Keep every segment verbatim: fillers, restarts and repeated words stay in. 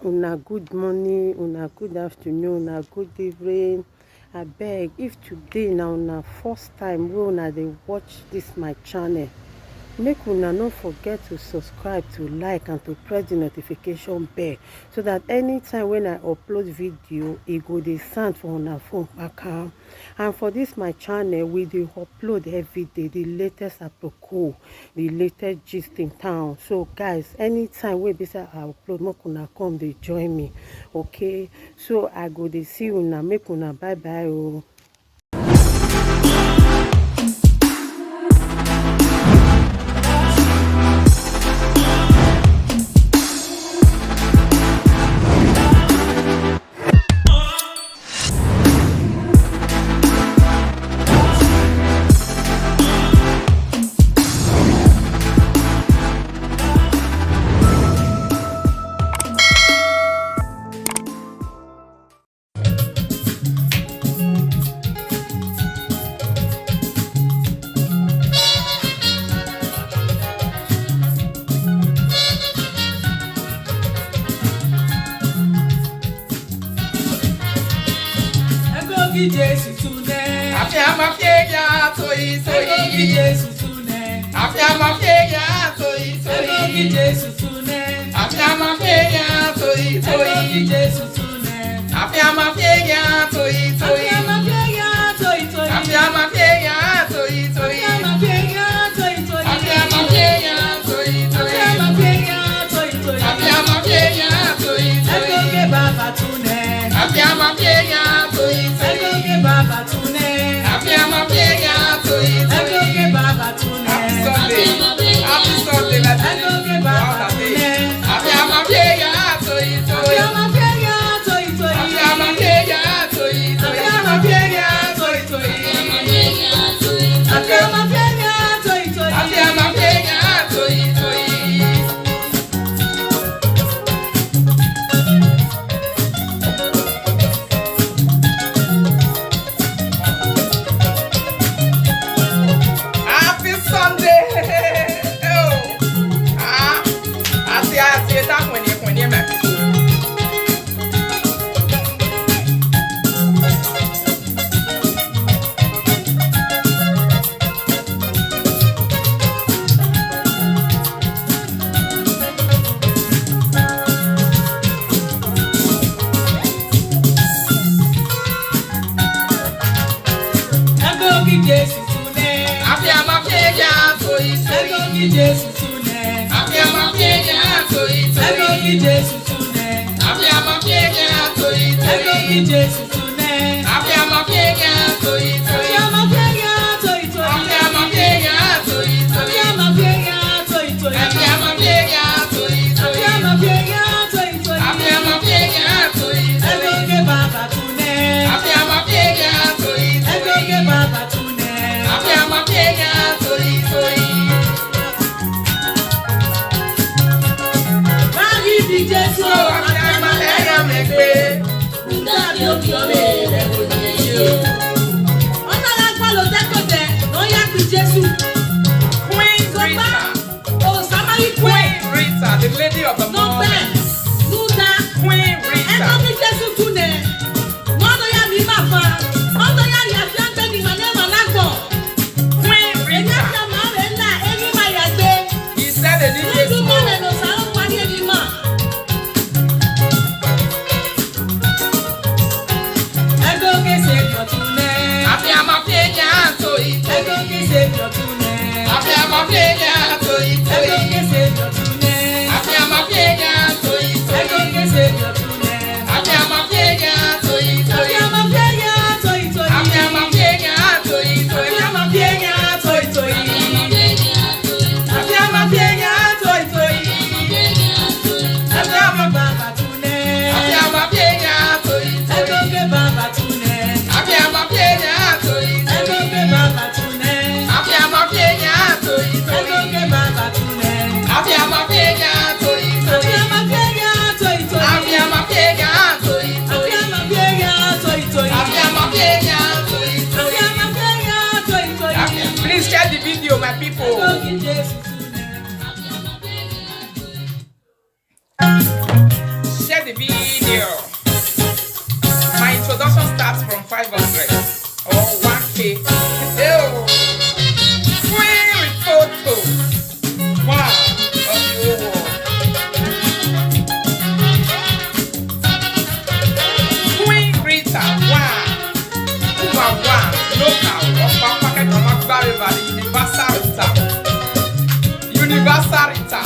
Una good morning, una good afternoon, una good evening. Abeg, if today na una first time wey una dey watch this my channel, make una no forget to subscribe, to like and to press the notification bell, so that anytime when I upload video, e go dey sound for una phone kpakam. And for this my channel, we dey upload every day the latest aproko, the latest gist in town. So guys, anytime wey be say I upload, make una come dey join me, okay? So I go dey see una, make una bye bye o. Ẹ kó kí Jésù tún dé. Àfi a máa fi èyí àtòyí Ẹ kó kí tòyí. Jésù tún dé. Àfi a máa fi èyí àtòyí Ẹ kó kí tòyí. Jésù tún dé. Àfi a máa fi èyí àtòyí Ẹ kó kí tòyí. Jésù tún dé. Àfi a máa fi èyí àtòyí Àfi tòyí. a máa fi èyí àtòyí tòyí. Àfi a máa fi èyí àtòyí tòyí. Àfi a máa fi èyí àtòyí tòyí. Àfi a máa fi èyí àtòyí Àfi a tòyí. máa fi èyí àtòyí tòyí. Àfi a máa fi èyí àtòyí Ẹ kó tòyí. kí bàbá tún dé. Àfi a máa fi èyí àtòyí Ẹ kó tòyí. kí bàbá tún dé. Àfi a máa fi èyí àtòyí Ẹ kó tòyí. kí bàbá tún dé. Happy Sunday. Happy Sunday, my Ẹ kó kí bàbá tún dé. Àfi a máa fi èyí àtòyí Àfi tòyí. a máa fi èyí àtòyí tòyí. Àfi a máa fi èyí àtòyí tòyí. Àfi a máa fi èyí àtòyí tòyí. Àfi a máa fi èyí àtòyí tòyí. Àfi a máa fi èyí àtòyí tòyí. Happy Sunday. Oh. Ah. Asi, asi, that when you, when you, my people. Ẹ kó kí Jésù tún dé. Àfi a máa fi èyí àtòyí Ẹ kó tòyí. kí Jésù tún dé. Àfi a máa fi èyí àtòyí Ẹ kó tòyí. kí Jésù tún dé. Àfi a máa fi èyí àtòyí Ẹ kó tòyí. kí Jésù tún dé. Àfi a máa fi èyí àtòyí tòyí. Àfi a máa fi èyí àtòyí tòyí. Àfi a máa fi èyí àtòyí tòyí. Àfi a máa fi èyí àtòyí tòyí. Àfi a máa fi èyí àtòyí tòyí. Àfi a máa fi èyí àtòyí tòyí. Àfi a máa fi èyí àtòyí Ẹ kó tòyí. kí bàbá tún dé. Àfi a máa fi èyí àtòyí Ẹ kó tòyí. kí bàbá tún dé. Àfi a máa fi èyí àtòyí tòyí. Báyìí di Jésù, So, àfi a máa fi èyí àtòyí tòyí. Nígbà tí ó fi ọ̀rẹ́ rẹ̀ kò ní í ṣe. Ọ̀nà alágbá ló jẹ́ kó jẹ, ló yá ti Jésù. Queen Tó bá Rita. Òsàmárì Queen. Queen Rita, the lady of the Tó bẹ́ẹ̀, moment. Lúdà. Queen Ẹ Rita. kọ́ bí Jésù tún nẹ̀. Wọ́n lọ yá mi máa fa. Wọ́n lọ yá mi àti àgbẹ̀ mi màá ní ẹ̀mà lágbọ̀. Queen Èmi Rita. àti àmà rẹ̀ ńlá, èmi máa yà gbé. He said they need Lójú this mọ́ more. Lẹ́nu sàrọ̀ parí èmi mà. Ego ke se biotune. Àfi a máa fi èyí àtòyí tòyí. Ego ke se biotune. Àfi a máa fi èyí àtòyí tòyí. Ego ke se biotune. Àfi a máa fi èyí àtòyí Yeah. My introduction starts from five hundred or one K. Ew. Queen Ritoto. One of the whole world. Queen Rita. One. Who are one? Local. Or Papa Kekama Gbariba, the Universal Rita. Universal Rita.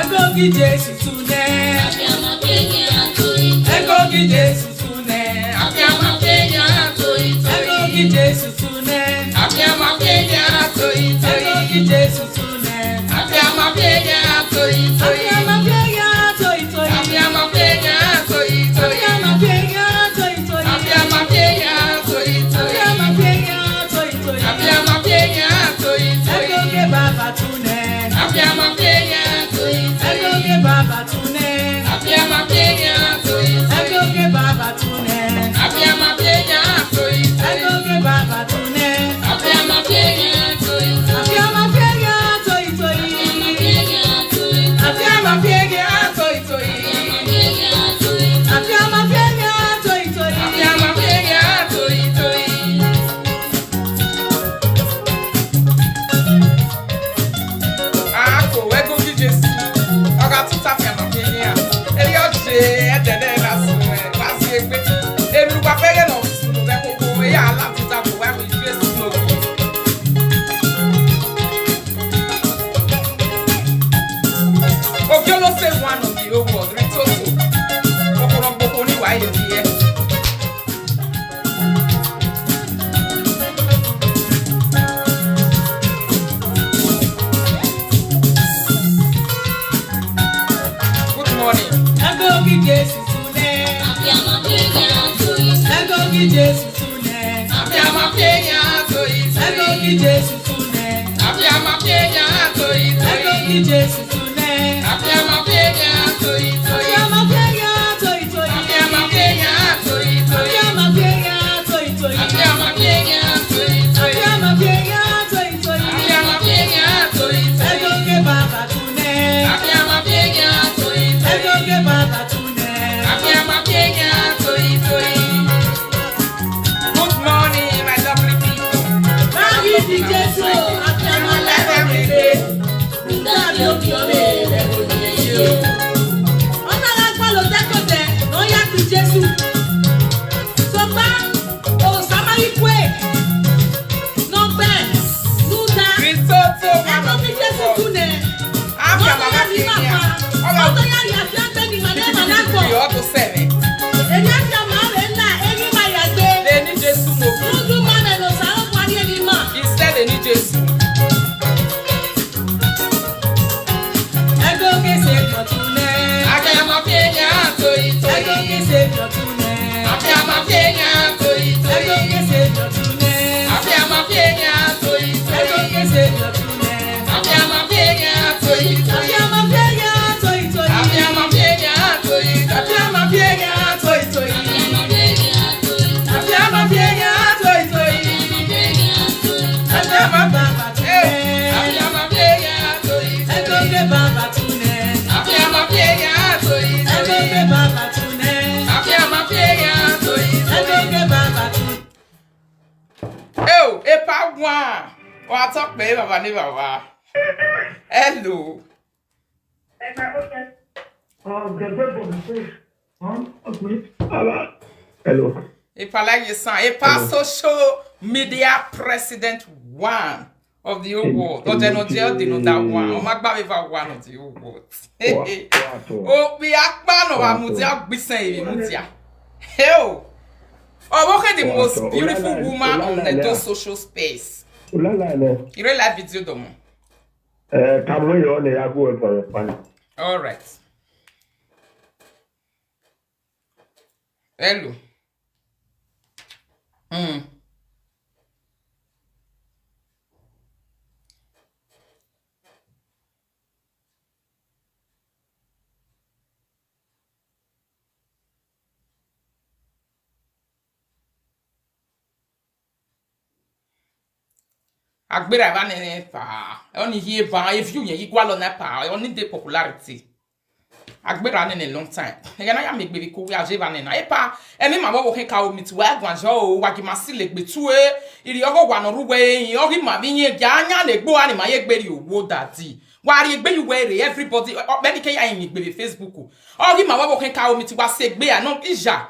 Ego gị Jesu tune. Ego gị Jesu tune. Ego gị Jesu tune. Ego gị Jesu tune. Ego gị Baba tune. Ego gị Baba tune. Ego gị Baba tune. Afiama pie ya toi toi. Afiama pie ya toi toi. Afiama pie ya toi toi. Afiama pie ya toi toi. Ako, ego gị Jesu. Ọ ga-atụta afiama pie ya. Eri ọjị edede na sụwe, gbazie egbe. Elu gbakpere na ọsụsụ na ọbịa kụkụ, ya ala tụta bụ wa bụ Jesu n'obi. Obiolo say one of the old world, Ritoto. Kpọkọrọ mkpọkọ ni wa ye die. Good morning. Ego gị Jesu tune. Ego gị Jesu tune. Ego gị Jesu tune. Ego gị Jesu tune. Afiama pie ya toi toi. Afiama pie ya toi toi. Afiama pie ya toi toi. Afiama pie ya toi toi. Afiama pie ya toi toi. Afiama pie ya toi toi. Ego gị Baba tune. Afiama pie ya toi toi. Ego gị Baba tune. Afiama pie ya toi toi. Good morning, my lovely people. Báwo ni Jésù àti àwọn aláìsàn lè dé? Nígbà tí ó fi ọmọ èèyàn lè wò ní èyí o. Ọ̀nà alágbá ló jẹ́ kó tẹ̀, ló yá ti Jésù. Sọgbà, òòsà máa yí pé, nọgbẹ́, núdà, Ritoto, ẹ̀kọ́ fi Jésù kú nẹ̀. Afia mama Kenya. Ọlọ. Ọtọ ya ya fi akpẹ ni mane mana kọ. Yọ ọtọ sẹmẹ. Èmi afia mama rẹ ńlá, èmi máa yà gbé. Lè ní Jésù mo fi. Lójú máa rẹ̀ lọ sàrọ̀ fún ayé mi mà. Iṣẹ́ lè ní Jésù. Ego gị Jesu tune. Afiama pie ya toi toi. Ego gị Jesu tune. Afiama pie ya toi toi. Ego gị Jesu tune. Afiama pie ya toi toi. Ego gị Jesu tune. Afiama pie ya toi toi. Afiama pie ya toi toi. Afiama pie ya toi toi. Afiama pie ya toi toi. Afiama pie ya toi toi. Afiama Baba tune. Afiama pie ya toi toi. Ego gị Baba tune. Afiama pie ya toi toi. Ego gị Baba tune. Afiama pie ya toi toi. Ego gị Baba tune. Eo, epa wan. Wa talk pe baba ni baba. Hello. Hello. Epa like the sound. Epa social media president one of the whole world. Ọjọ́ náà jẹ́ ọdún náà that one. Ọmọ agbára ever one of the whole world. Obi akpa no wa mutia gbisen ebi mutia. Hell. Oboke the most beautiful woman on the social space. In real life video domo. Eh, Cameroon, you only have one for your fun. All right. Hello. Mm. Agbera eba nene pa. Oni hie ba, if you yen, igwa lo na pa. Oni de popularity. Agbera nene long time. Ega na ya me gbe ko we aje ba nene. E pa, emi ma wo wo ken ka o mi ti wa gwan jo o, wa gi ma si le gbe tu e. Iri ogo wa no ru we, ogi ma bi yen ga nya le gbo ani ma ye gbe ri owo daddy. Wa ri egbe you were everybody. O be ni ke ya yin gbe Facebook o. Ogi ma wo wo ken ka o mi ti wa se gbe a no ija.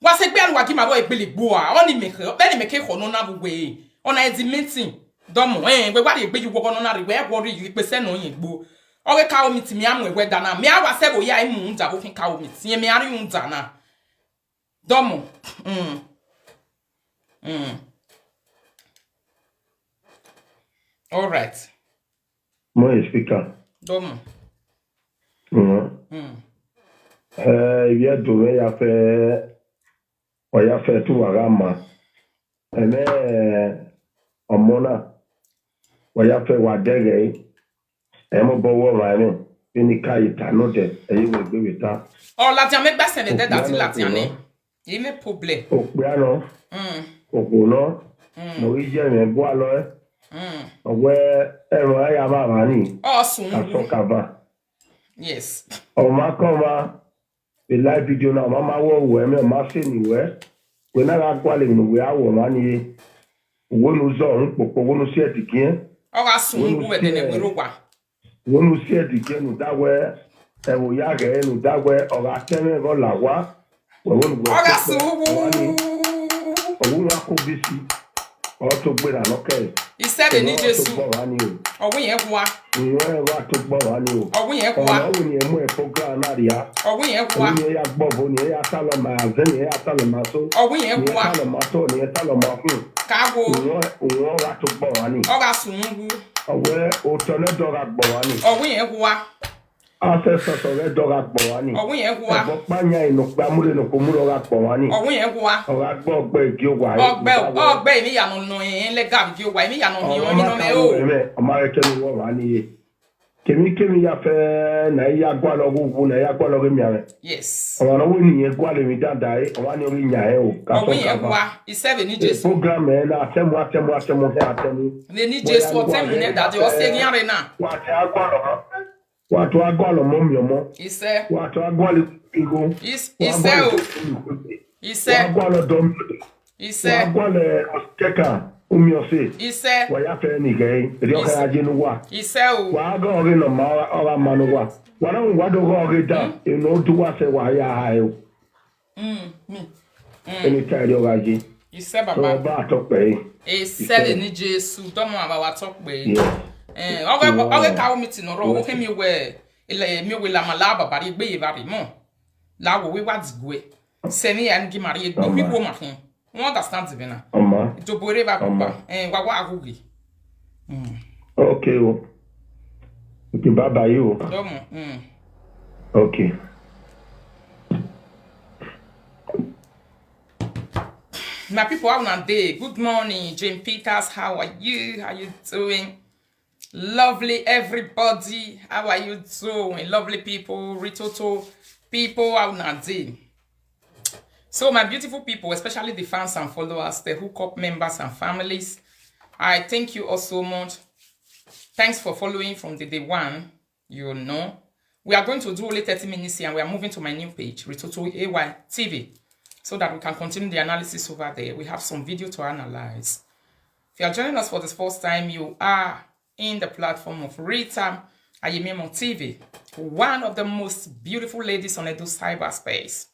Wa se gbe anu wa gi ma bo egbele gbo a. Oni me ke, be ni me ke ko no na bu we. Ona edi meeting. Domo, eh, we wa ri egbe you wo no na ri we wo ri you pe se no yin gbo. Oge ka o mi ti mi amu e we dana. Mi awa se bo ya imu nda bo kin ka o mi ti. Mi ari unda na. Domo. Mm. Mm. All right. Mo speaker. Domo. Mm. Mm. Eh, ibi ẹdùn rẹ ya fẹ́ ọ̀yá fẹ́ tún wàrà mà. Ẹ̀mẹ́ ọmọ náà ọ̀yá fẹ́ wà dẹ́rẹ̀ yìí. Ẹ mọ̀ bọ́ wọ́ wà rẹ̀ bí ní ká ìta náà dẹ̀ ẹ̀yẹ́ wọ̀ gbé wìta. Ọ lati ame gbẹsẹ le dẹ dati lati ane. Ime problem. Òpè àná Mm. òpò náà mọ̀ rí jẹ́ rẹ̀ bọ́ àlọ́ ẹ̀. Mm. Ọ̀wẹ́ ẹ̀rọ ayé a máa wà ní Ọsùn. kàṣọ kàbà. Yes. Ọmọ akọ́ ma the live video náà ọmọ máa wọ̀ wọ̀ ẹ̀mẹ́ ọmọ ṣe nìwẹ́. Wẹ́ náà rà gbọ́ àlè nìwẹ́ àwọ̀ máa ní ye. Òwò nu zọ òun pòpò òwò nu sí ẹ̀dì kí ẹ́. Ọga sùn ń wú ẹ̀dẹ̀ nẹ̀ wérò wá. Òwò nu sí ẹ̀dì kí ẹ́ nù dáwẹ́ ẹ̀wò yá rẹ̀ ẹ̀ nù dáwẹ́ ọ̀rọ̀ atẹ́rẹ́ rọ̀ là wá. Òwò nu Ọga sùn wú. Òwò nu akó bí sí. Ọ̀ tó gbéra lọ́kẹ́. Ìṣẹ́lẹ̀ ní Jésù. Ọ̀rọ̀ tó gbọ́ wá ní o. Ọ̀wọ́ yẹn wá. Ìwọ́n ẹ̀rọ tó gbọ́ wá ní o. Ọ̀wọ́ yẹn wá. Ọ̀rọ̀ òun ni ẹ̀ mú ẹ̀ program náà rí a. Ọ̀wọ́ yẹn wá. Òun ni ẹ̀ yà gbọ́ bó ni ẹ̀ yà sálọ màá zẹ́ ni ẹ̀ yà sálọ màá só. Ọ̀wọ́ yẹn Ni ẹ̀ wá. sálọ màá tó ni ẹ̀ sálọ màá hùn. Káwo. Ìwọ́n ìwọ́n ọ̀rọ̀ tó gbọ́ wá ní. Ọga sùn ń wú. Ọ̀wẹ́ òtọ́ náà dọ́ra gbọ́ wá ní. Ọ̀wọ́ yẹn wá. Afẹ́ sọ̀tọ̀ rẹ̀ dọ́ra gbọ́ wá ní. Ọ̀wọ́ yẹn wá. Ẹ̀bọ̀ pányá ìnùpá múlẹ̀ nù kó múlẹ̀ ọ̀rá gbọ́ wá ní. Ọ̀wọ́ yẹn wá. Ọ̀rá gbọ́ ọgbẹ́ igi ó wà. Ọgbẹ́ ọgbẹ́ èmi yànà nù yín lẹ́gà igi ó wà èmi yànà nù yín nínú mi ó. Ọmọ rẹ kẹ́mi wọ́n wá níye. Kèmí kèmí ya fẹ́ náà yá gbọ́ àlọ́ gbogbo náà yá gbọ́ àlọ́ rẹ̀ mi àrẹ. Yes. Ọ̀rọ̀ náà wọ́n ní yẹn gbọ́ àlẹ́ mi dáadáa ẹ̀ ọ̀rọ̀ ní orí yàn ẹ̀ o. Ọ̀wọ́ yẹn wá. Ìṣẹ́lẹ̀ ní Jésù. Program ẹ̀ náà atẹ́mu atẹ́mu atẹ́mu fẹ́ atẹ́mu. Lè ní Jésù ọ̀tẹ́mu ní ẹ̀dá tí ọ̀sẹ̀ ní àrẹ náà. Wà á tẹ agbọ́ àlọ́ mọ́. Wà á tó agbọ́ àlọ́ mọ́ mi ọmọ. Ìṣẹ́. Wà á tó agbọ́ àlọ́ ìgò. Ìṣẹ́ o. Ìṣẹ́. Wà á gbọ́ àlọ́ dọ́m. Wà á Ìṣẹ́. gbọ́ àlọ́ kẹ́kà omi ọ̀sẹ̀. Ìṣẹ́. Wà á yá fẹ́ nìkẹ́ yìí. Èdè ọ̀kẹ́ ajé ló wà. Ìṣẹ́ o. Wà á gọ́ ọ̀rẹ́ nà má ọ̀rá má ló wà. Wà á náà wà á dọ̀gọ́ ọ̀rẹ́ dà. Ènà ó dún wá sẹ́ wà á yá ha ẹ̀ o. Mm, mi. Ẹni tá ẹ̀rí ọ̀rọ̀ ajé. Ìṣẹ́ Tó bàbá. o bá àtọ̀ pẹ̀ yìí. Ìṣẹ́lẹ̀ ní Jésù. Dọ́mọ àbáwá tọ́ pé. Yeah. Eh, ọgẹ ọgẹ ka omi tì nọrọ owó kẹmi wẹ ilẹ mi wẹ lamọ lábàbà rí gbé yìí bá rí mọ láwo wíwá dìgbò ẹ sẹni ẹ ń gí màrí egbò wíwo mà fún wọn understand mi na Ọmọ. Ìjọba eré bá kópa Ọmọ. ẹ wá wá àgùgì. Ok o. Ok, bye bye o. Dọ́mọ. Mm. Ok. My people, how una dey? Good morning, Jane Peters. How are you? How you doing? Lovely everybody. How are you doing? Lovely people, Ritoto people, how una dey? So my beautiful people, especially the fans and followers, the hookup members and families, I thank you all so much. Thanks for following from the day one. You know, we are going to do only thirty minutes here, and we are moving to my new page, Ritoto A Y T V, so that we can continue the analysis over there. We have some video to analyze. If you are joining us for the first time, you are in the platform of Rita Ayemimo T V, one of the most beautiful ladies on Edo cyberspace,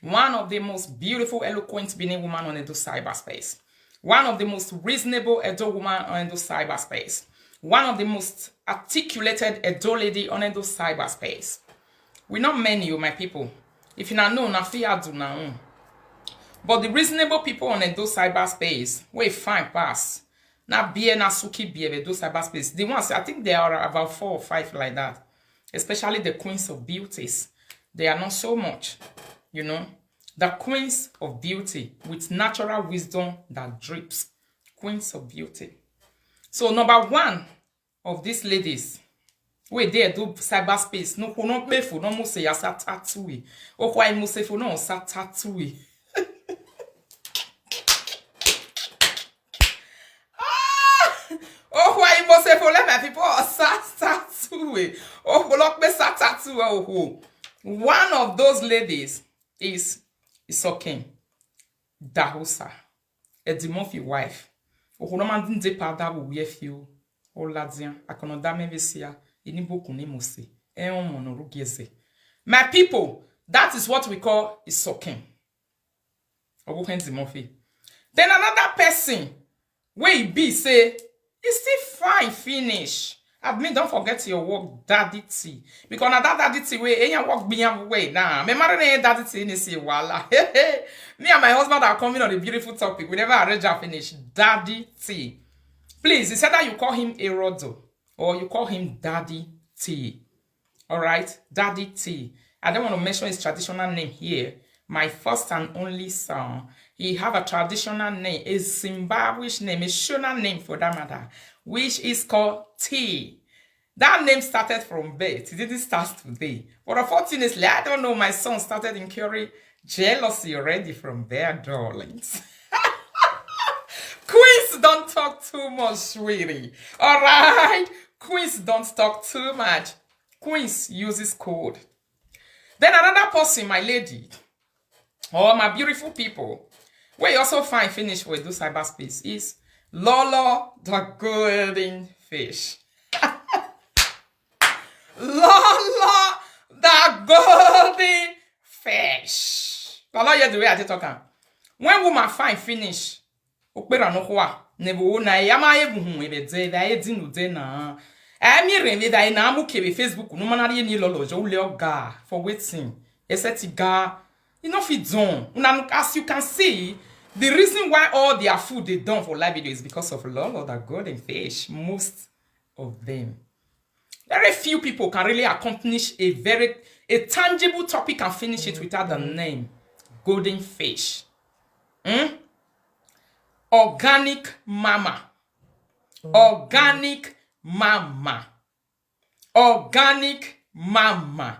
one of the most beautiful, eloquent Benin woman on Edo cyberspace, one of the most reasonable Edo woman on Edo cyberspace, one of the most articulated Edo lady on Edo cyberspace. We not many, you my people. If you not know, na fear do na own. But the reasonable people on Edo cyberspace, we fine pass. Na beer, na suki beer, Edo cyberspace. The ones, I think there are about four or five like that. Especially the queens of beauties. They are not so much, you know. The queens of beauty with natural wisdom that drips. Queens of beauty. So number one of these ladies, wey dey do cyberspace, no ko no pe fo no mo se ya sa tattoo. O ko ai mo se fo no sa tattoo. Ah! Oh, If you let my people, oh, sa tattoo, eh. Oh, block me, sa tattoo, eh, oh, oh. One of those ladies is Isokin Dahusa, Eddie Murphy wife. Oh, no man didn't dip out that will wear few. Oh, Ladian, I cannot damn every seer. Ini book ni mose. Eh, oh, no, no, rugiese. My people, that is what we call Isokin. Oguhenzi Murphy. Then another person wey e be say e still fine finish. Admin, don't forget your work, Daddy T. Because na that Daddy T wey eyan work be am way now. Me marry na Daddy T ni si wala. Me and my husband are coming on a beautiful topic. We never arrange and finish. Daddy T. Please, it's either you call him Erodo or you call him Daddy T. All right, Daddy T. I don't want to mention his traditional name here. My first and only son. He have a traditional name, a Zimbabwean name, a Shona name for that matter, which is called T. That name started from birth. It didn't start today. But unfortunately, I don't know. My son started incurring jealousy already from there, darlings. Queens don't talk too much, sweetie. All right? Queens don't talk too much. Queens uses code. Then another person, my lady, or my beautiful people, where you also find finish with do cyberspace is Lolo the golden fish. Lolo the golden fish. Lolo, hear the way I dey talk am. When woman fine finish, okpera no kwa, nebo na ya ma ebu hu ebe de da edinu de na. Emi re me da na mu kebe Facebook no mana ye ni Lolo jo le oga for wetin. Ese ti ga. You know fit done. Una, as you can see, the reason why all their food they done for live video is because of Lolo the golden fish. Most of them. Very few people can really accomplish a very, a tangible topic and finish it without the name golden fish. Hmm? Organic mama. Organic mama. Organic mama.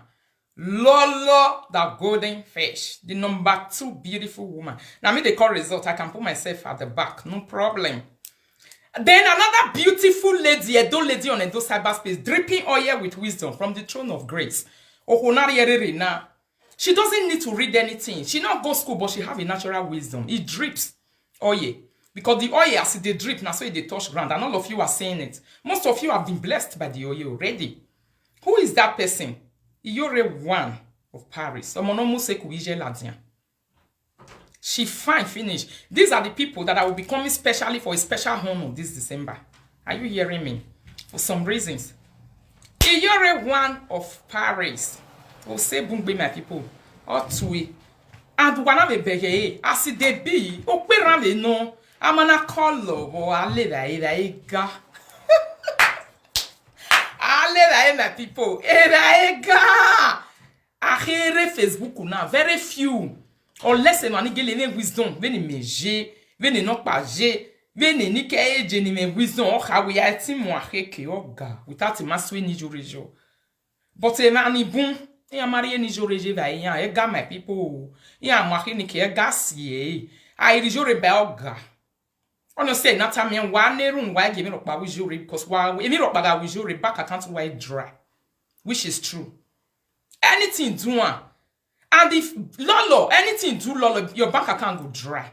Lolo the golden fish, the number two beautiful woman. Now me they call result. I can put myself at the back, no problem. Then another beautiful lady, Edo lady on Edo cyberspace, dripping oil with wisdom from the throne of grace. Ohonari Erere na. She doesn't need to read anything. She not go school, but she have a natural wisdom. It drips oil. Because the oil, as it dey drip, na so it dey touch ground. And all of you are saying it. Most of you have been blessed by the oil already. Who is that person? Iyore one of Paris. Omo no mu se ku ije ladian. She fine finish. These are the people that I will be coming specially for a special honor this December. Are you hearing me? For some reasons. Iyore one of Paris. O se bungbe, my people. Otwe. And one of the bege, as it dey be, okpera me no. Amana call love or ale da e da e ga. Ale da e, my people. E da e ga. Ahere Facebook now, very few. Unless a man get any wisdom, when he may je, when he not pa je, when he ni ke je ni me wisdom, or how we are team or heke or ga, without a mass we ni jure jo. But a man ni boom, he a marry ni jure je va ya, e ga, my people. He a marry ni ke ga si e. I ri jure ba o ga. Ono say na time wa ne run wa give me ropa with jure, because wa, if me ropa ga with jure, bank account wa dry. Which is true. Anything do one. And if Lolo, anything do Lolo, your bank account go dry.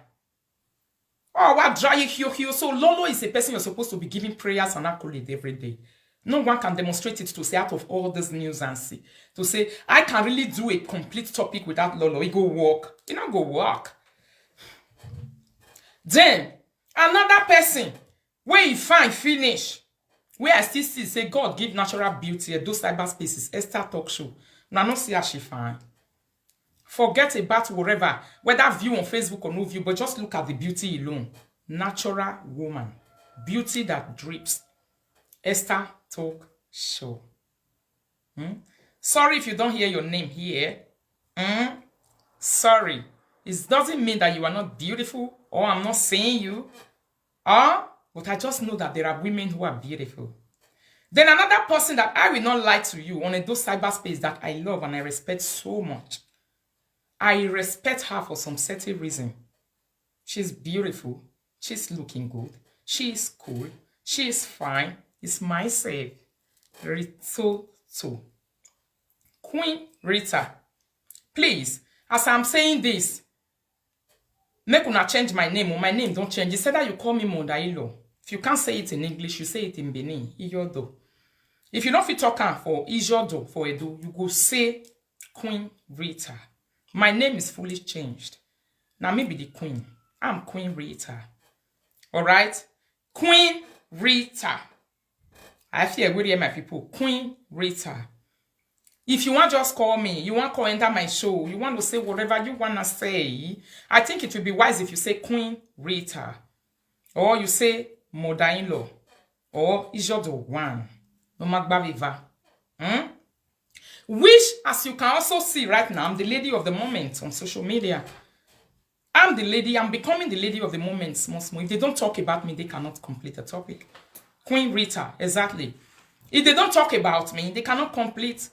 Oh, what dry you, you, you. So Lolo is a person you're supposed to be giving prayers and accolade every day. No one can demonstrate it to say, out of all this news and see, to say, I can really do a complete topic without Lolo. It go work. It not go work. Then, another person, where he fine finish, where I still see say God give natural beauty at those cyberspaces, Esther Talk Show. Now, no see how she fine. Forget about whatever, whether view on Facebook or no view, but just look at the beauty alone. Natural woman. Beauty that drips. Esther Talk Show. Hmm? Sorry if you don't hear your name here. Hmm? Sorry. It doesn't mean that you are not beautiful or I'm not seeing you. Huh? But I just know that there are women who are beautiful. Then another person that I will not lie to you on a those cyberspace that I love and I respect so much. I respect her for some certain reason. She's beautiful. She's looking good. She is cool. She is fine. It's myself, Ritoto. Queen Rita. Please, as I'm saying this, make una change my name. Oh, my name don't change. Instead that you call me Modailo. If you can't say it in English, you say it in Benin. Iyodo. If you don't fit talk am for Ijodo for Edo, you go say Queen Rita. My name is fully changed. Now me be the queen. I'm Queen Rita. All right? Queen Rita. I fear we hear my people. Queen Rita. If you want, just call me. You want, call, enter my show. You want to say whatever you want to say. I think it will be wise if you say Queen Rita. Or you say mother-in-law. Or Ijodo one. No Magbaviva. Hmm? Which, as you can also see right now, I'm the lady of the moment on social media. I'm the lady, I'm becoming the lady of the moment, small, small. If they don't talk about me, they cannot complete the topic. Queen Rita, exactly. If they don't talk about me, they cannot complete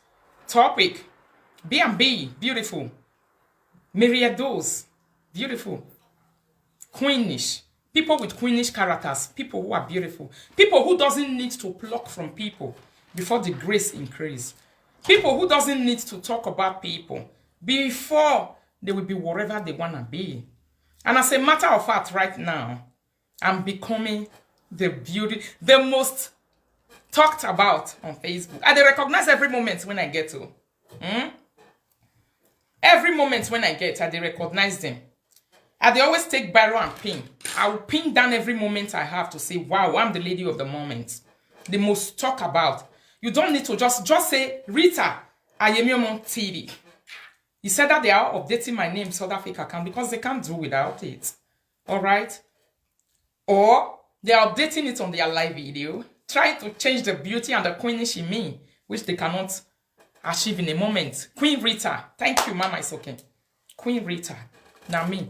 topic. B and B, beautiful. Myriados, beautiful. Queenish. People with queenish characters, people who are beautiful. People who doesn't need to pluck from people before the grace increase. People who doesn't need to talk about people before they will be wherever they wanna be. And as a matter of fact, right now, I'm becoming the beauty, the most talked about on Facebook. I dey recognize every moment when I get to. Hmm? Every moment when I get, I dey recognize them. I dey always take biro and pin. I will pin down every moment I have to say, wow, I'm the lady of the moment. The most talk about. You don't need to just, just say, Rita Ayemiomo T V. He said that they are updating my name South Africa account because they can't do without it. All right? Or they are updating it on their live video, trying to change the beauty and the queenish in me, which they cannot achieve in a moment. Queen Rita, thank you, Mama. It's okay. Queen Rita, now me.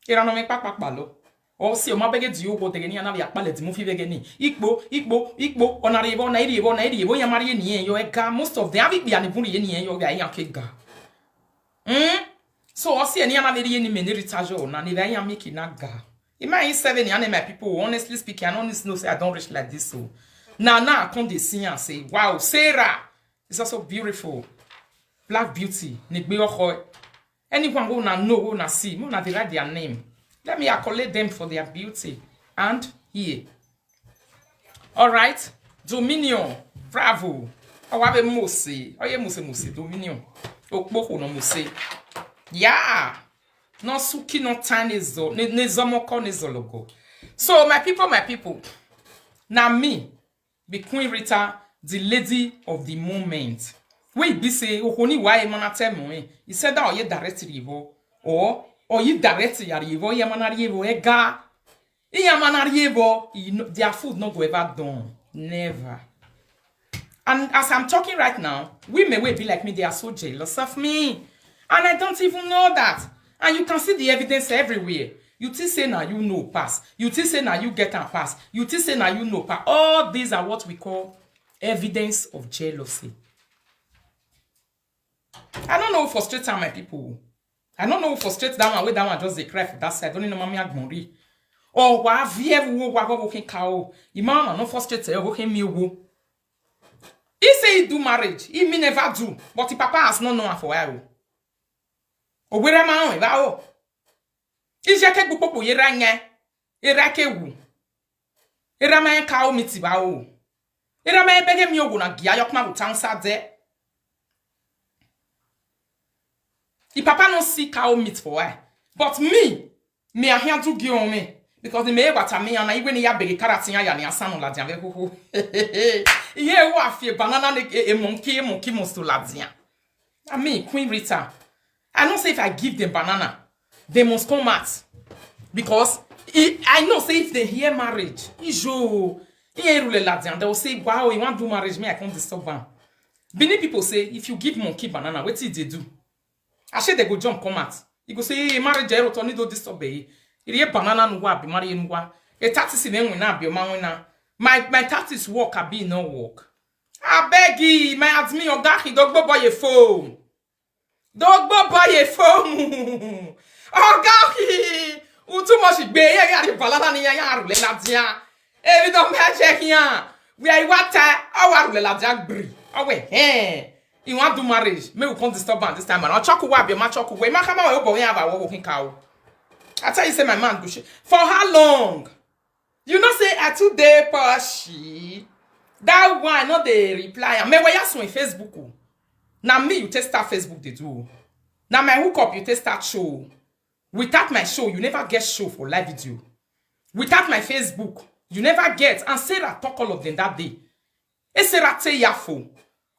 Irano me papa palo. O si o ma bege di ogo dege ni ana ya pale di mo fi bege ni. Ikpo, ikpo, ikpo. Ona re bo, na iri bo, na iri bo. Ya mari ni yo e ga. Most of them have it be ani buri ni yo ga ya ke ga. Hmm? So o si ni ana very ni me ni Rita jo na ni ya make na ga. Ima in seven and my people, honestly speaking, I don't know say I don't reach like this so. Now now I come dey see and say, wow, Sarah is also beautiful. Black beauty, ni gbe oko. Anyone who na know, who na see, who na dey write their name. Let me accolade them for their beauty and here. All right, Dominion, bravo. Owabe Mose, oye Mose Mose, Dominion. Okpoko no Mose. Yeah. No suki no time is zo, ne ne zomoko ne zologo. So my people, my people, now me be Queen Rita, the lady of the moment. Wey be say, Ohoni wa emana tell me, he said that oye direct ribo, or oye direct ya ribo, ye mana ribo, ega. Iye mana ribo, you know, their food not go ever done. Never. And as I'm talking right now, women will be like me, they are so jealous of me. And I don't even know that. And you can see the evidence everywhere. You think say now you know pass. You think say now you get and pass. You think say now you know pass. All these are what we call evidence of jealousy. I don't know who frustrate am, my people. I don't know who frustrate that one, wey that one just dey cry for that side. Only no mami agbonri. Oh, wa vie wo wa go kin ka o. Imama no frustrate e go kin mi wo. He say he do marriage. He me never do. But the papa has not known for a while. Owere ma o, e ba o. Ije ke gbupopo yera nye. Era ke wu. Era ma ka o miti ba o. Era ma bege mi owo na gia yok ma utan sa de. The papa no see cow meat for her. But me, me I hear to give on me. Because the me bata me and I when ya beg carrot ya ya ni asano la dia ho ho. Iye wo afie banana ne e monkey, monkey must to la dia. I mean, Queen Rita, I know say if I give them banana, they must come out. Because I, I know say if they hear marriage, ijo, iye rule la dia, they will say, wow, you want do marriage, me I can't disturb am. Benin people say if you give monkey banana, what did they do? I say they go jump come out. He go say, hey, marriage, I don't need to disturb. He hear banana no wa be marry no wa. A tactics in when na be man when na. My my tactics work, I be no work. I beg you, my admin, oga he dogbo boy a phone. Dogbo boy a phone. Oga he. U too much be ya ya the balala ni ya ya rule la dia. Ebi don me check here. Where you want to? Our Lela Jack Bri. Oh, wait, hey. You want to marriage? Me, we can't disturb am this time around. Chocolate, be my chocolate. Wait, my camera, oh, boy, have a walking cow. I tell you, say my man go shit. For how long? You know, say I too dey pushy. That one, not the reply. Me, where you on Facebook? Oh. Now me, you test start Facebook, they do. Now my hookup, you test start show. Without my show, you never get show for live video. Without my Facebook, you never get. And Sarah talk all of them that day. E Sarah tell Yafo,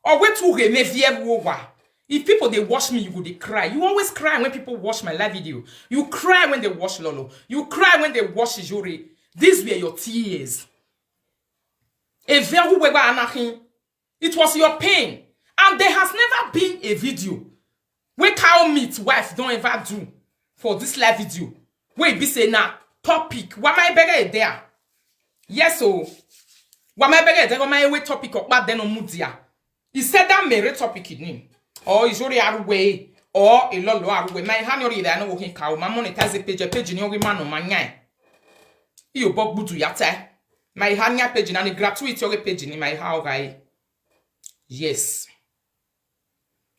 or wait to me via. If people they watch me, you go they cry. You always cry when people watch my live video. You cry when they watch Lolo. You cry when they watch Ijore. These were your tears. A very weba anakin. It was your pain. And there has never been a video where cow meat wife don't ever do for this live video. Where be say na topic. Why my beggar there? Yes, oh. Why my beggar there? Why my way topic up, but then on mudia. He said that mere topic in him. Or is already our way. Or a lot of our way. My hand already there. I know working cow. My monetize the page. A page in your man on my nine. You bok budu yate. My hand your page and a gratuity your page in my how guy. Yes.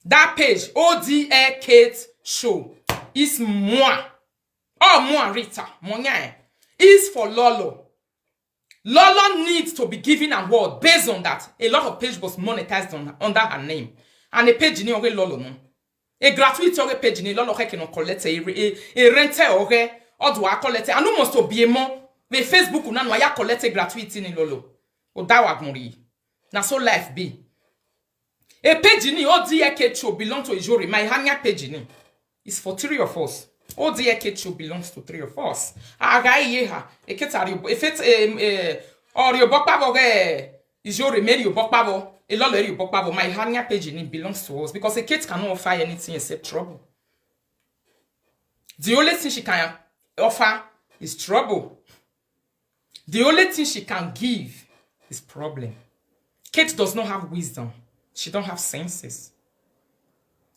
That page, O D A Kate Show, is moi. Oh, moi, Rita, moi, is for Lolo. Lolo needs to be given an award based on that. A lot of page was monetized on, under her name. And a page in your Lolo, no. A gratuity or a page in Lolo, can collect a, a, a renter or a, or do I collect? And who must to be a more? The Facebook, now, I collect a gratuity in Lolo. Or that one, now so life be. A page in O D A Kate Show belong to Ijore. My hanya page in. It's for three of us. O D A Kate Show belongs to three of us. Aga yeha. A Kate are you? If it's um, uh, or your bokpavo ge Ijore, made your bokpavo. A lot of your bokpavo. My hanya page in belongs to us because a Kate cannot offer anything except trouble. The only thing she can offer is trouble. The only thing she can give is problem. Kate does not have wisdom. She don't have senses.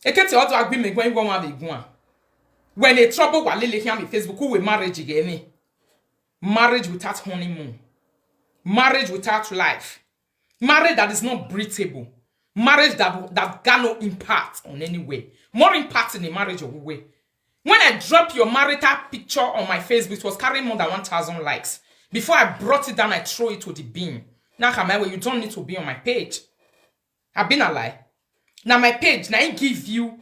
Ekete odo agbi me gwen gwen wa be gwen. When a trouble wa lele here me Facebook, who will marriage again? Marriage without honeymoon. Marriage without life. Marriage that is not breathable. Marriage that, that got no impact on any way. More impact in the marriage of way. When I drop your marital picture on my Facebook, it was carrying more than one thousand likes. Before I brought it down, I throw it to the bin. Now, come my way, you don't need to be on my page. I've been a lie. Now, my page, now I give you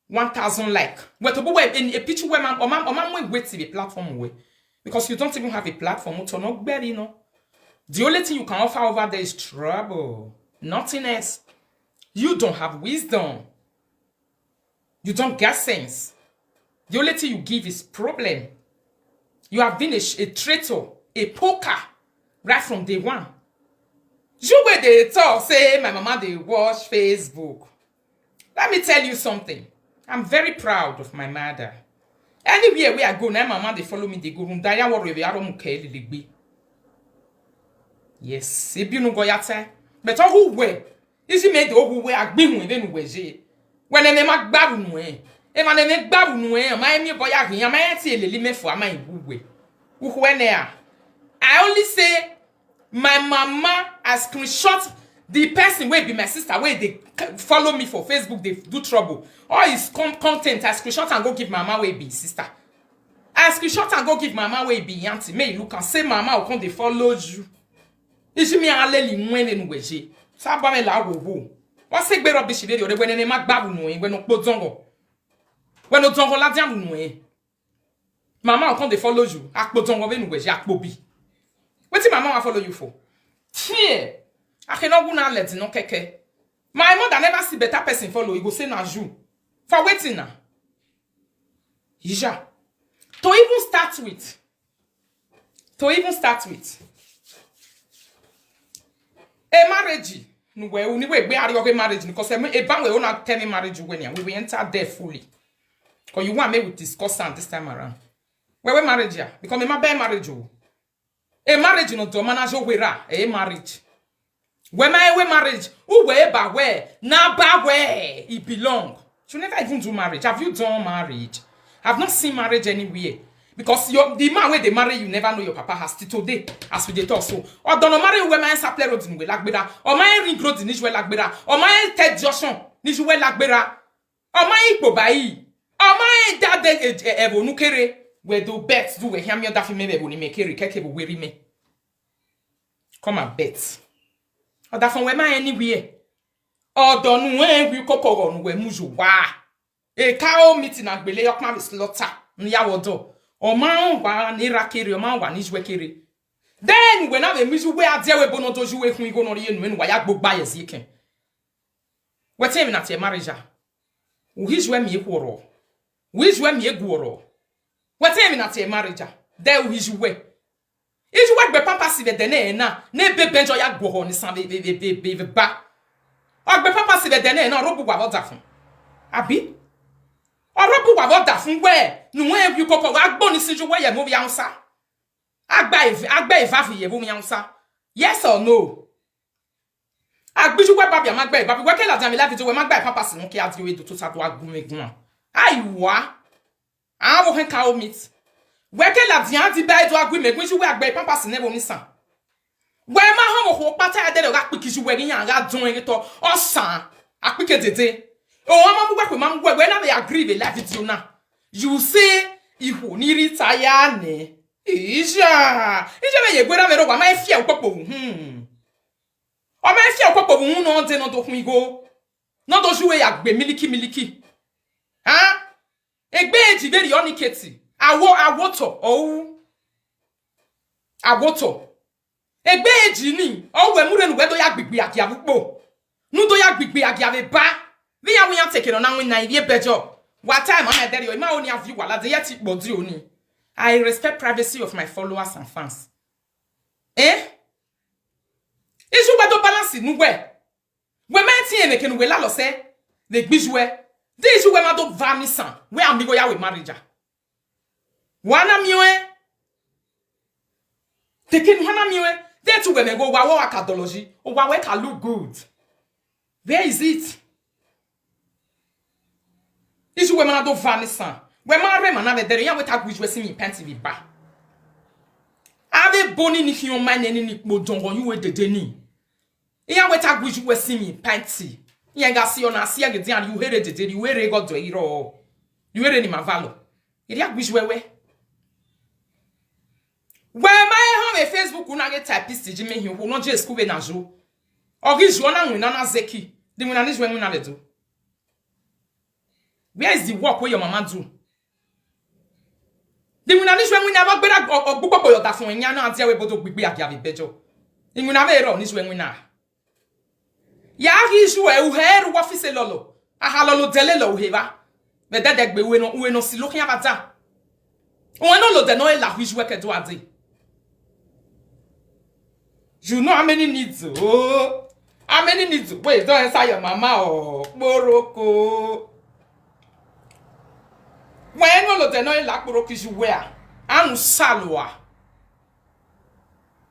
one thousand like. Well, to be in a picture where man, or man, or man, wait, wait till the platform away. Because you don't even have a platform. So no, you know. The only thing you can offer over there is trouble. Nothing else. You don't have wisdom. You don't get sense. The only thing you give is problem. You have been a, sh- a traitor, a poker, right from day one. You where they talk, say my mama they watch Facebook. Let me tell you something. I'm very proud of my mother. Anywhere where I go, now my mama they follow me, they go room. Daya worry, we are on. Yes, if you no go yate. But who where? Isi me do who we agbihun ebe nu we je. When ene ma gbaru nu e. E ma ene gbaru nu e, ma emi boya hin, ma e ti eleli me fo, ma iwu we. Uhu ene a. I only say my mama, I screenshot the person wey be my sister, wey dey c- follow me for Facebook, dey do trouble. All his com- content, I screenshot and go give mama wey be his sister. I screenshot and go give mama wey be him auntie. May you look and say mama will come dey follow you. Isi mi aleli mwen le nuweje. Sa ba me la wo wo. Wa se gbe rubbish video de when ene ma gbaru nu e, when o po zongo. When o zongo la dia nu e. Mama o come dey follow you. Akpo zongo ve nuweje, akpo bi. Wetin mama wan follow you for? Fear. I cannot go now let no keke. My mother never see better person follow. You go say na you. For wetin na? Ija. To even start with, to even start with, a marriage. No, we only we we are your marriage because a ban we una tell me marriage when we we enter there fully. Because you want me with discuss am this time around. Where we marriage ya? Because me my bad marriage o. A marriage no do manage we ra a marriage. Where my way marriage? Who where ba where? Na ba where it belong. You never even do marriage. Have you done marriage? I've not seen marriage anywhere. Because your, the man wey dey marry you never know your papa has till today, as we dey talk so. Odono marry you wey my supply road ni we lagbera. O my ring road ni we lagbera. O my third junction ni we lagbera. O my ipo bayi. O my dade e, e, e, onukere. We do bet do we hia mi oda fi me be ni me kere keke bo weri me. Come and bet. Oda fun we ma anywhere. Odonu e wi kokoro nu we muju wa. E ka o meeting agbele yo kma we slaughter. Ni ya wodo. O ma n wa ni ra kere, o ma n wa ni jwe kere. Then we na we miju we ade we bono doju we hun igo no ri enu enu wa ya gbogba ye ziken. We tell me na te marriage a. U hijwe mi ekworo. U hijwe mi egworo. We tell me na te marriage a. De u hijwe. Iju we gbe pampers ve de ne na, ne be benjo ya gwo ni san ve ve ve ve ve ve ba. O gbe pampers ve de ne na, ro bu wa voda fun. Abi? O ro bu wa voda fun we, nu we wi koko wa gbo ni siju we ye mo bi ansa. Agba e, agba e va fi ye mo mi ansa. Yes or no? Agbiju we babi ama gbe babi we ke la jami la video we ma gba pampers nu ke adi we do to sa do agun me gun. Aiwa. Awo hen ka o meet. We ke la dia di ba do agun me gun ju we agbe pampers ne bo ni san. We ma ho mo ho pata ya de ga piki ju we ni ya ga dun e to. O san. Apike dede. O ma mu we pe ma mu we we na be agree be la video na. You say ihu ni retire ne. Ija. Ija me ye gbera me ro wa ma e fi e popo. Hmm. O ma e fi e popo bu no de no do kun igo. No do ju we ya gbe miliki miliki. Ha? Egbe eji be ri oni keti. Awo awoto. O. Awoto. Egbe eji ni. O we mure nu we do ya gbigbi agia vupo. Nu do ya gbigbi agia ve ba. Vi ya wi ya teke no na wi na iye bejo. Wa time on ederi o. Ima oni avi wa la de yeti body oni. I respect privacy of my followers and fans. Eh? Iju we do balance nu we. We ma ti ene ke nu we la lo se. De gbiju we. De iju we ma do va mi san. We amigo ya we marriage a. Wa na mi we. Te ke nu ha na mi we. De tu we me go wa wa ka doloji. O wa we ka look good. Where is it? Iju we ma na do va mi san. We ma re ma na ve dere ya we ta gbiju we si mi panty vi ba. Ave boni ni hion ma ne ni ni po dongo yu we dede ni. Iya we ta gbiju we si mi panty. Iya ga si ona si ege dia yu here dede yu here go do iro. Yu here ni ma valo. Iri agbiju we we. We ma e home Facebook una ge typist ji me hin wo no je school we na ju. Ogi ju ona wina na zeki. Di wina ni ju wina le do. Where is the work wey your mama do? Di wina ni ju wina ba gbera ogbugbogbo yo da fun enya na ati ewe bodo gbigbe agi abi bejo. Di wina be ro ni ju wina. Ya hi ju e u he ru wa fi se lolo. Aha lolo dele lo u he ba. Be dede gbe we no we no si lo kin abata. Won no lo de no e la hu ju we ke do ade. You know how many needs? Oh, how many needs? Wait, don't answer your mama or Boroko. When no lo de no e la Boroko ju we a. Anu salwa.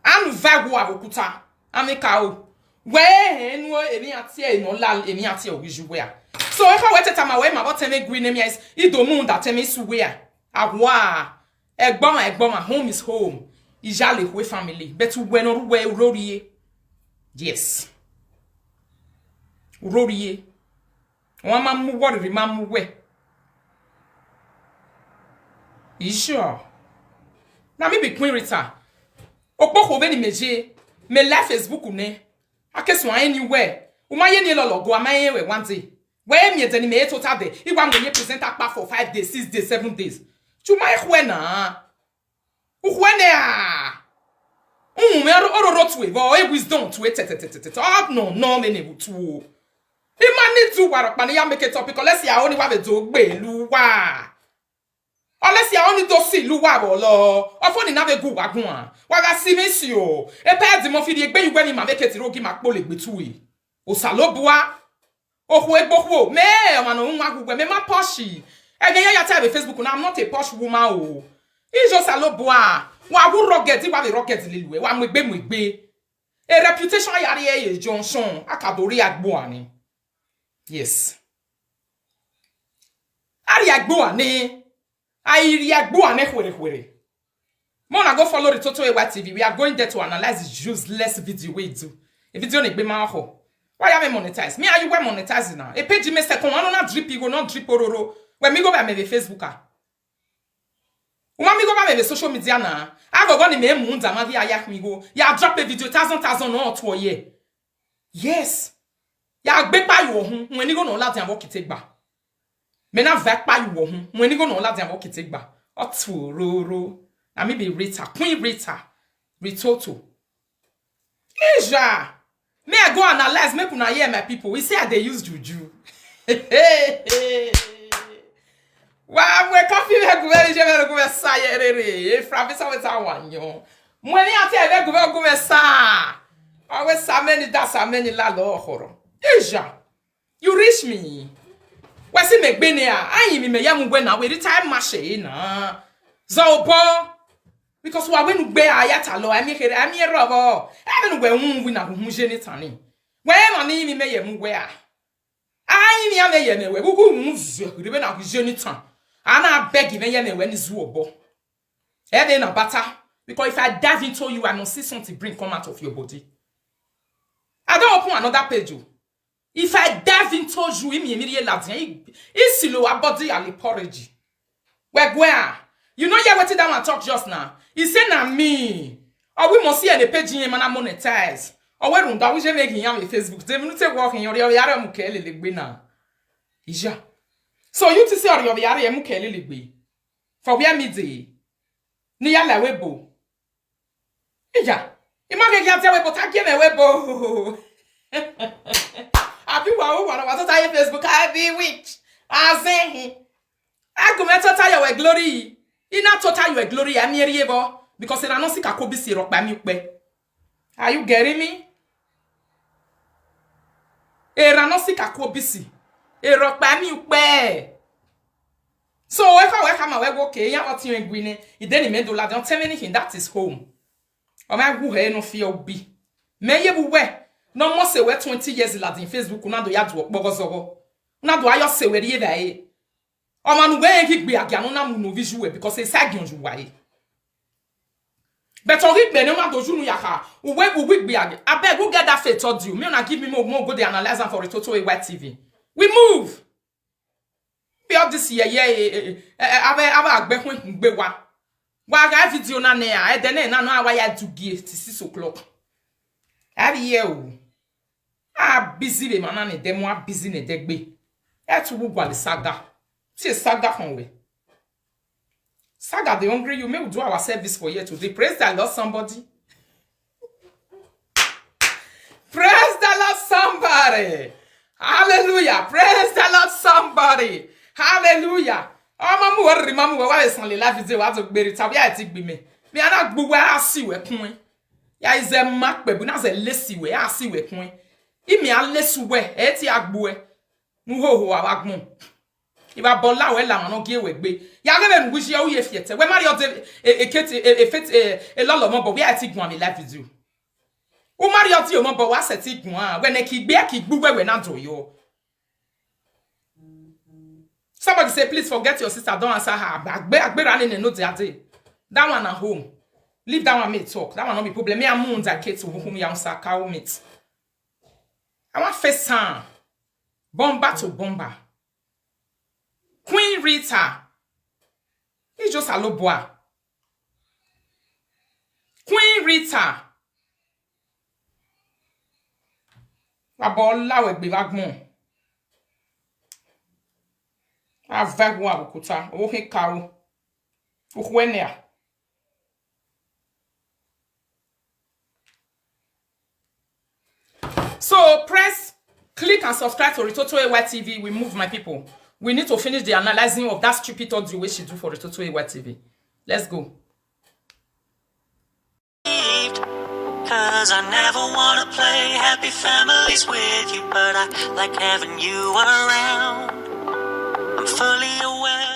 Anu vagwa okuta. Amika o. We enu emi ati e no la emi ati e wi ju we a. So if I wait at my way, my bottom me green emi is idomu that temi su we a. Awa. Egbon, egbon, home is home. Ijale we family. But we no we urori. Yes. Urori. Won ma mu worry ma mu we. Isho. Na mi be Queen Rita. Okpoko be ni meje. Me live Facebook ne. Akesu anywhere. Uma ye ni lolo go ama ye we one day. We mi ede ni me total day. Iwa mo ye present akpa for five days, six days, seven days. Chuma ehwe na. Uhwe ne a. Um, me oro oro tu e bo e wisdom tu e te te te te te. Oh no no me ne butu. Imani tu wara pani ya make topic unless ya oni wa be do gbe lu wa. Unless ya oni do si lu wa bo lo. Ofo ni na be gu wa gun a. Wa ga si mi si o. E pe di mo fi di egbe iwe mi ma make ti rogi ma po le gbe tu e. Osalobua. Ohu egbohu me ọma na nwa ahụ gwe me ma poshi. Ege ya ya tell Facebook na I'm not a posh woman o. Ijo salobua. Wa wu rugged wa be rugged lelue wa mu egbe mu egbe. A reputation ya ri e Johnson akadori agbo ani. Yes. Ari agbo ani. I iri agbo ane where where. Mona go follow the Toto A Y T V. We are going there to analyze the useless video we do. A video ni be ma ho. Why am I monetize? Me, are you were monetizing now? A page me second one not drip you go not drip ororo. When me go by me the Facebook ah. Uma mi go ba me social media na. I go go ni me mu nza ma via yak mi go. Ya drop a video thousand thousand no to ye. Yes. Ya gbe pa yo hun. When ni go no la dia wo kite gba. Me na va pa yo hun. When ni go no la dia wo kite gba. Otu roro. Na me be Rita, Queen Rita. Ritoto. Ija. Me I go analyze make una hear my people. We say I dey use juju. Wa mwe coffee me go very je me go very sayerere. E fra bisa we ta wanyo. Mwe ni ati e go go me sa. Awe sa many da sa many la lo horo. Ija. You reach me. We see me gbene a. Ayi mi me ya mu gbe na we retire ma she na. Zo bo. Because wa we nu gbe a ya ta lo. Ami here ami ro bo. Ami nu gbe un wi na hu je ni tani. We ma ni mi me ye mu gbe a. Ayi mi ame ye me we. Wu wu un zo. Ri be na hu je ni tan. Ana beg me ye me we ni zu obo. E de na bata. Because if I dive into you, I must see something bring come out of your body. I don't open another page. Oh. If I dive into you, imi emi rie ladin, i silo a body ali porridge. We gwe a. You know yeah wetin that one talk just now. He say na me. Or we must see any page in man monetize. Or we runda we je make him on Facebook. They no take work in your your yare mu kele legbe na. Ija. So you to say or your yare mu kele legbe. For where me dey. Ni ya la we bo. Ija. Ima ke kia we bo ta ke me we bo. Abi wa o wa wa ta ye Facebook I be weak. Azen. Agume to ta your glory. Ina to ta your glory ami eri ebo because ina no si ka ko bi si ro pa mi pe. Are you getting me? Era no si ka ko bi si. Ero pa mi pe. So we ka we ka ma we go ke ya oti en gwine. I deni me do la don tell me anything that is home. O ma gu he no fi obi. Me ye bu we. No mo se we twenty years la din Facebook na do ya do okpogo zogo. Na do ayo se we rie da e. O ma nu we en ki gbe agi anu na mu no visual because e sa gi onju wa e. But on gbe ne na do junu ya ka. Uwe uwe gbe agi. Abeg who get that faith told you. Me una give me more more go dey analyze am for Ritoto A Y T V. We move. Be all this year yeah eh eh eh eh, ave ave agbe kun kun gbe wa. Wa ga video na ne a e de ne na no awa ya du gi ti six o'clock. Abi ye o. A busy be mana ne de mo a busy ne de gbe. E tu bu gwa le saga. Se saga kan we. Saga dey hungry you. Make we do our service for here today. Praise the Lord, somebody. Praise the Lord, somebody. Hallelujah. Praise the Lord, somebody. Hallelujah. Ọmọ mu wọ rìmọ mu wọ wá lè sàn lè láfi dé wàá tó gbére tàbí àti gbìmẹ mi aná gbogbo ara sì wẹ kún ẹ yà ìzẹ má pẹ̀bù náà zẹ lé sì wẹ á sì wẹ kún ẹ ìmì á lé sùwẹ ẹ ti àgbo ẹ ń hòhò àwa gbọn. Iba bola we la no gie we gbe. Ya le ben wi je o ye fiete. We mari o de e e kete e e fet e e lolo mo bo we ati gun am live video. O mari o ti o mo bo wa se ti gun a. We ne ki gbe ki gbu we we na do yo. Somebody say please forget your sister, don't answer her. Agbe agbe rani ne no de ade. That one at home. Leave that one me talk. That one no be problem. Me amu nda kete wo hum ya unsa ka o meet. I want first time. Bomber to bomber. Queen Rita. He just a low boy. Queen Rita. Wa bo la we gbe wa gbon. A ve wo abukuta. O he ka o. O hwe ne a. So press, click and subscribe to Ritoto A Y T V. We move, my people. We need to finish the analyzing of that stupid audio wey she do for Ritoto A Y T V. Let's go. Cause I never wanna play happy families with you, but I like having you around. I'm fully aware.